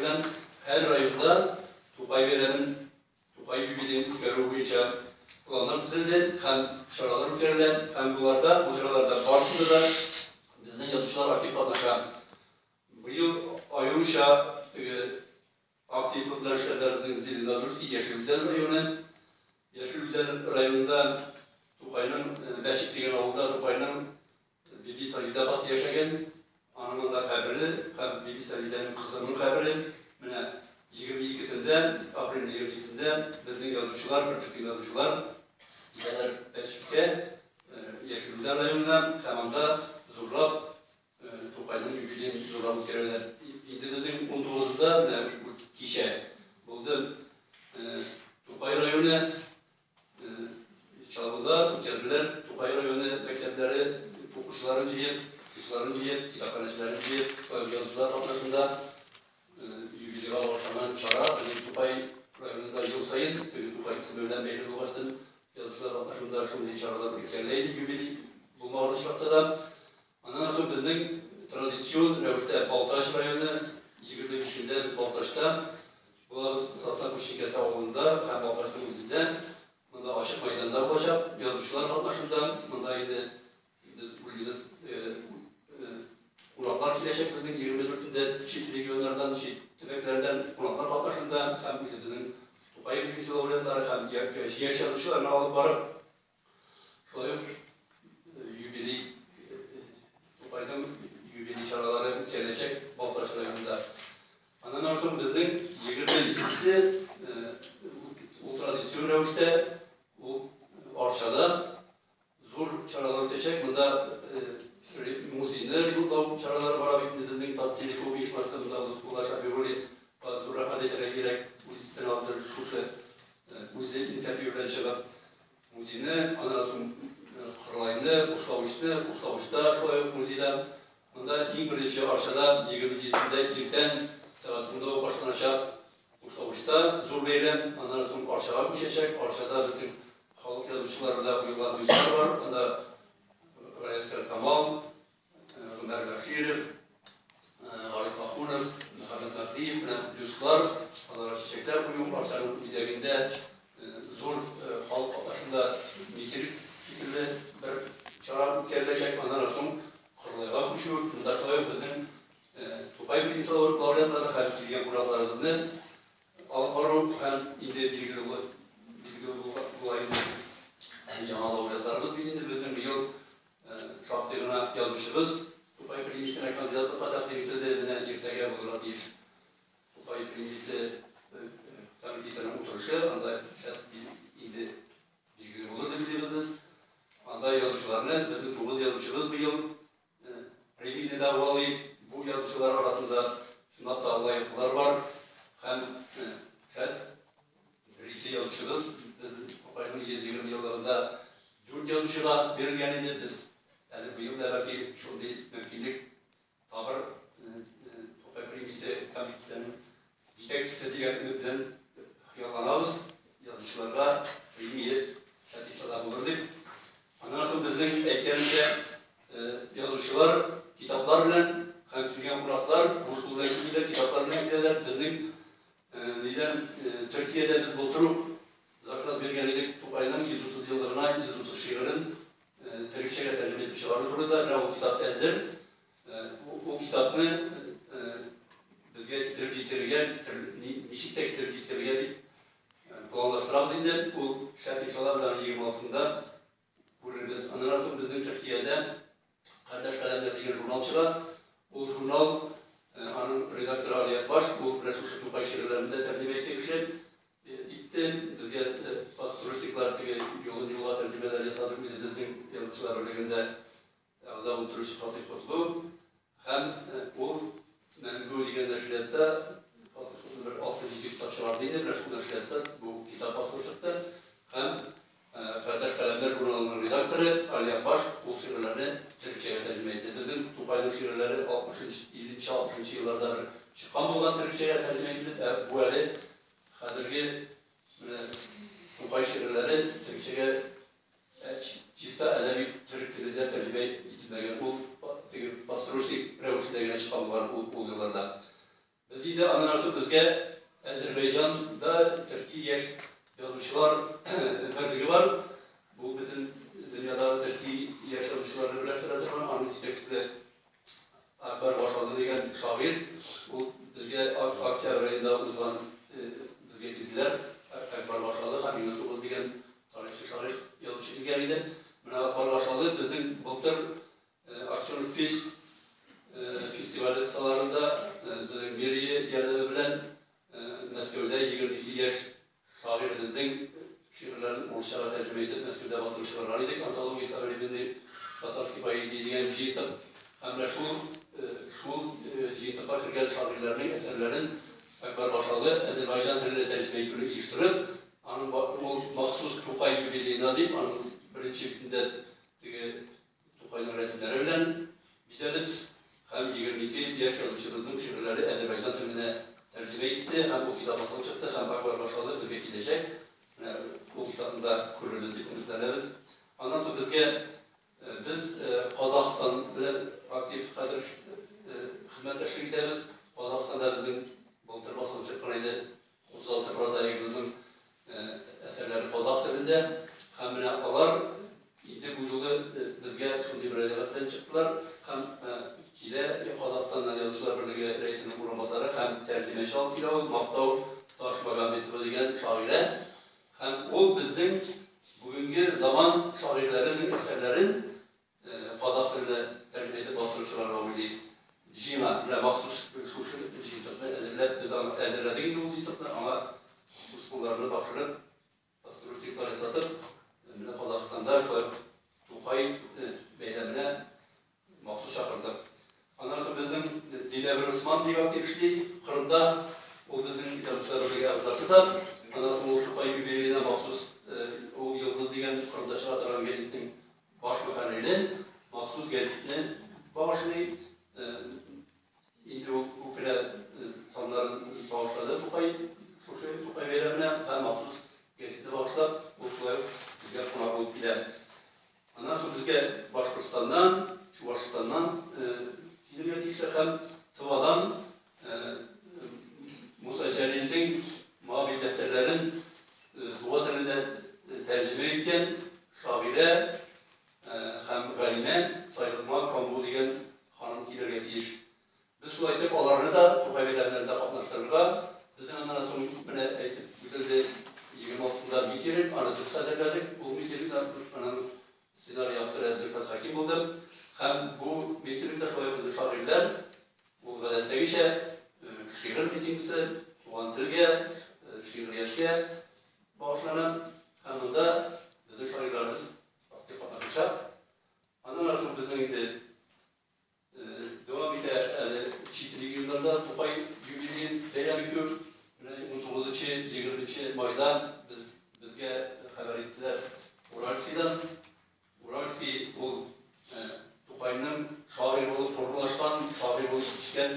белән һәр районда Тукай бәйрәмен, Тукай юбилеен үткәрү буенча планнар төзелде һәм чаралар үткәрелә. Һәм боларда, бу чараларда барысында да безнең язучылар актив катнаша. Быел аеруча теге активлык белән эшләделәр безнең Зеленодольский, Яшел Үзән районы. Яшел Үзән районында Тукайның Мәчет дигән авылда Тукайның Биби Саҗидә апасы яшәгән. Аның анда кабере һәм Биби Саҗидәнең кызының кабере. Менә 22-сендә, апрельнең 22-сендә безнең язучылар, бер төркем язучылар китәләр Мәчеткә, Яшел Үзән районына һәм анда зурлап Тукайның юбилеен зурлап үткәрәләр. Инде безнең 19-да менә кичә булды Тукай районы Чаллыда үткәрделәр. Тукай районы мәктәпләре укучыларын җыеп, укучыларын җыеп, китапханәчеләрен җыеп, язучылар катнашында юбилейга багышланган чара. Безнең Тукай районында ел саен теге Тукай исеме белән бәйле булгачтын язучылар катнашында шундый чаралар үткәрелә иде юбилей булмаган очракта да. Аннан соң безнең традицион рәвештә Балтач районы, 25-ндә без Балтачта булабыз, Сосна Пүчинкәсе авылында һәм Балтачның үзендә. Монда ачык мәйданда булачак, язучылар катнашында. Монда инде без уйлыйбыз, кунаклар киләчәк безнең 24-ндә чит регионнардан, чит төбәкләрдән кунаклар катнашында һәм үзебезнең Тукай премиясе лауреатлары һәм яшь язучыларны алып барып, Шулай ук юбилей Тукайның юбилей чаралары үткәреләчәк Балтач районында. Аннан соң безнең 27-се ул традицион рәвештә ул Арчада зур чаралар үтәчәк. Монда музейны ремонтлау чаралары бара бит инде безнең Таттелеком оешмасы монда Лотфулла Шафигуллин зур рәхмәт әйтергә кирәк, үз өстенә алды шушы үзе инициатива белән чыгып. Музейны, аннан соң Кырлайны, Кушлавычны, Кушлавычта шулай ук музейда. Монда иң беренче Арчада 27-сендә иртән сәгать унда ук башланачак Кушлавычта зур бәйрәм, аннан соң Арчага күчәчәк. Арчада безнең халык язучылары да куелган бюстлар бар. Анда Галиәсгар Камал, Гомәр Бәширов, Гариф Ахунов, Мөхәммәт Мәһдиев белән бюстлар, аларга чәчәкләр кую, Арчаның үзәгендә зур халык катнашында митинг шикелле бер чара үткәреләчәк. Аннан соң Кырлайга күчү, монда шулай ук безнең Тукай премиясе лауреатлары һәм килгән кунакларыбызны алып бару һәм инде билгеле була инде яңа лауреатларыбыз бит инде безнең быел Шактый гына язучыбыз Тукай премиясенә кандидатлыкка тәкъдим ителде. Менә иртәгә булырга тиеш Тукай премиясе комитетының утырышы. Анда шәт инде билгеле булыр дип уйлыйбыз без. Анда язучыларны, безнең тугыз язучыбыз быел премияне дәгъвалый. Бу язучылар арасында чынлап та лаеклылар бар. Һәм шәт бер-ике язучыбыз, без Тукайның 120 еллыгында дүрт язучыга бирелгән иде, без әле быел да бәлки шундый мөмкинлек табыр Тукай премиясе комитетының җитәкчесе дигән өмет белән хыялланабыз, язучыларга премия шәт булыр дип. Аннан соң безнең әйткәнемчә, язучылар китаплар белән һәм килгән кунаклар буш кул белән килмиләр, китаплар белән киләләр. Безнең нидән Төркиядә без былтыр ук заказ биргән идек Тукайның 130 еллыгына 130 шигырен төрекчәгә тәрҗемә итеп чыгару турында. Менә ул китап әзер. Ул китапны безгә китереп җиткерергә, ничек тә китереп җиткерергә дип планлаштырабыз инде. Ул шәт иншалла без аны 26-нда күрербез. Аннан соң безнең Төркиядә Кардәш каләмнәр дигән журнал чыга. Ул журнал, аның редакторы Али Акбаш, ул менә шушы Тукай шигырьләрен дә тәрҗемә иткән кеше итте. Безгә подстрочниклар теге юлын юлга тәрҗемәләр ясады, үзебезнең Язучылар берлегендә әгъза булып торучы Фатыйх Котлу. Һәм ул Мәңгү дигән нәшриятта Фатыйх Котлу бер алты-җиде китап чыгарды инде, менә шул нәшриятта бу китап басылып чыкты. Һәм Кардәш каләмнәр журналының редакторы Али Акбаш ул шигырьләрне төрекчәгә тәрҗемә итте. Безнең Тукайның шигырьләре алтмышынчы, илленче, алтмышынчы елларда бер чыккан булган төрекчәгә тәрҗемә ителеп, ә бу әле хәзерге менә Тукай шигырьләре төрекчәгә чиста әдәби төрек телендә тәрҗемә ителмәгән. Ул теге подстрочник рәвешендә генә чыккан булган ул елларда. Без инде аннан артык безгә Әзербәйҗанда төрки яшь язучылар берлеге бар. Бу бөтен дөньядагы төрки яшь язучыларны берләштерә торган, аның җитәкчесе Акбар Башалы дигән шагыйрь. Ул безгә октябрь аенда узган безгә килделәр. Акбар Башалы һәм Юныс Угыз дигән тарихчы шагыйрь язучы килгән иде. Менә Акбар Башалы безнең былтыр Аксенов фест фестивале кысаларында безнең мэрия ярдәме белән Мәскәүдә 22 яшь шагыйребезнең шигырьләрен урысчага тәрҗемә итеп Мәскәүдә бастырып чыгарган идек, Антология современной татарской поэзии дигән җыентык. Һәм менә шул шул җыентыкка кергән шагыйрьләрнең әсәрләрен Әкбәр Башалы әзербайҗан теленә тәрҗемә итүне оештырып, аның ул махсус Тукай юбилеена дип, аның беренче битендә теге Тукайның рәсемнәре белән бизәлеп һәм 22 яшь язучыбызның шигырьләре әзербайҗан теленә тәрҗемә итте һәм ул китап басылып чыкты һәм Акбар Башалы безгә киләчәк. Менә ул китапны да күрербез дип өметләнәбез. Аннан соң безгә без Казахстан белән актив хәзер хезмәттәшлек итәбез. Казахстанда безнең былтыр басылып чыккан иде 36 прозаигыбызның әсәрләре казах телендә һәм менә алар инде бу юлы безгә шундый мөрәҗәгать белән чыктылар һәм килә Казахстаннан Язучылар берлеге рәисенең урынбасары һәм тәрҗемәче алып килә ул Мактау Ташмагамбетова дигән шагыйрә һәм ул безнең бүгенге заман шагыйрьләренең әсәрләрен Казах теленә тәрҗемә итеп бастырып чыгарырга уйлый. Җыена. Менә махсус шушы җыентыкны әзерләп, без аны әзерләдек инде ул җыентыкны, аңа үз кулларына тапшырып, пастерусиклар ясатып, менә Казахстанда шулай ук Тукай бәйрәменә махсус чакырдык. Аннан соң безнең Диләвер Усман бик актив эшли Кырымда. Ул безнең Язучылар берлеге әгъзасы да. Аннан соң ул Тукай юбилеена махсус ул Йолдыз дигән Кырымда чыга торган гәзитнең Баш мөхәррире махсус гәзитне багышлый. Инде ул күп кенә саннарын багышлады Тукай, шушы Тукай бәйрәменә һәм махсус гәзитне багышлап, ул шулай ук безгә кунак булып килә. Аннан соң безгә Башкортстаннан, Чувашстаннан килергә тиешләр һәм Тывадан Муса Җәлилнең Моабит дәфтәрләрен тува телендә тәрҗемә иткән шагыйрә һәм галимә Сайлыкма Камбу дигән ханым килергә тиеш. Без шулай итеп аларны да Тукай бәйрәмнәрендә катнаштырырга, безнең аннан соң менә әйтеп үтелде, 26-сында митинг, аны без хәзерләдек, ул митингны аның сценарий авторы Зөлфәт Хәким булды. Һәм бу митингта шулай ук безнең шагыйрьләр, Ул гадәттәгечә шигырь митингысы туган телгә, шигърияткә багышлана һәм монда безнең шагыйрьләребез актив катнашачак. Аннан артык безнең инде дәвам итә әле чит регионнарда Тукай юбилеен бәйрәм итү. Менә 19-20 майда без безгә хәбәр иттеләр Уральскидан. Уральский ул Тукайның шагыйрь булып формалашкан, шагыйрь булып җитешкән.